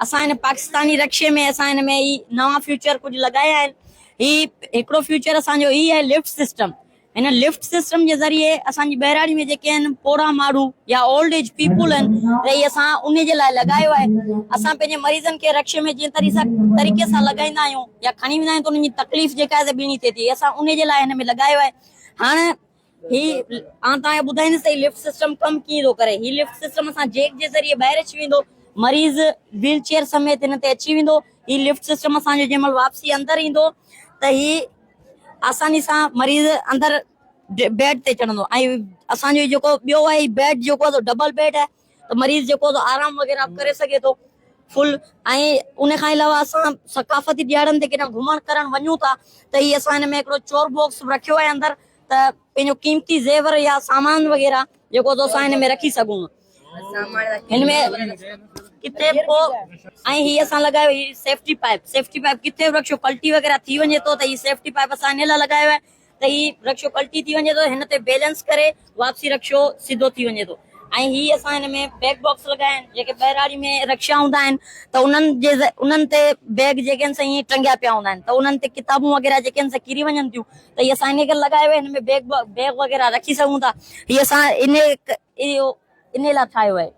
اسان هن پاڪستاني رڪشي ۾ اسان هن ۾ هي نوان فيوچر ڪجهه لڳايا آهن. هي هڪڙو فيوچر اسان جو هي آهي لفٽ سسٽم. هن لفٽ سسٽم جي ذريعي اسان جي ٻهراڙي ۾ جيڪي آهن پوڙها ماڻهو يا اولڊ ايج پيپل آهن ته هي اسان انهي جي لاء لڳايو آهي. اسان پنهنجي مريضن کي رڪشي ۾ جنهن طري سان طريقي سان لڳائيندا آهيون يا کڻي ويندا آهيون ته انهن جي تڪليف جيڪا آهي سا ٻيڻي ٿئي ٿي. اسان انهي جي لاء هن ۾ لڳايو آهي. هاڻ هي آئون توهان کي ٻڌائيندس ته هي لفٽ سسٽم ڪم ڪيئن ٿو ڪري. هي لفٽ سسٽم اسان جيڪ جي ذريعي ٻاهر اچي ويندو، مريض ويل چيئر سميت هن تي اچي ويندو. هي لفٽ سسٽم اسان جو جنهن مهل واپسي اندر ايندو ته هي آساني سان مريض اندر بيڊ تي چڙهندو ۽ اسان جو جيڪو ٻيو آهي بيڊ جيڪو آهي ڊبل بيڊ آهي ته مريض جيڪو آهي آرام وغيره به ڪري سگهي ٿو فل ۽ ان کان علاوه اسان ثقافتي ڏيهاڙن تي ڪيڏانهن گهمڻ ڪرڻ وڃون ٿا ته هي اسان هن ۾ هڪڙو چور باڪس به رکيو آهي اندر ته پنهنجو قيمتي زيور يا سامان وغيره جيڪو ته اسان هن ۾ رکي سگهون هن ۾ ڪٿي به ڪو ۽ هي اسان لڳايو هي سيفٽي پائپ سيفٽي پائپ ڪٿي به رڪشو پلٽي وغيره ٿي وڃي ٿو ته هي سيفٽي پائپ اسان ان لاء لڳايو آهي ته هي رڪشو پلٽي ٿي وڃي ٿو هن تي بيلنس ڪري واپسي رڪشو سڌو ٿي وڃي ٿو ۽ هي اسان هن ۾ بيگ باڪس لڳايا آهن جيڪي ٻهراڙي ۾ رڪشا هوندا آهن ته انهن جي انهن تي بيگ جيڪي آهن سي ائين ٽنگيا پيا هوندا آهن ته انهن تي ڪتابون وغيره جيڪي آهن سي ڪري وڃن ٿيون ته هي اسان انهي ڪري لڳايو آهي هن ۾ بيگ بيگ وغيره رکي سگهون ٿا هي اسان انهي اهو انهي لاء ٺاهيو آهي.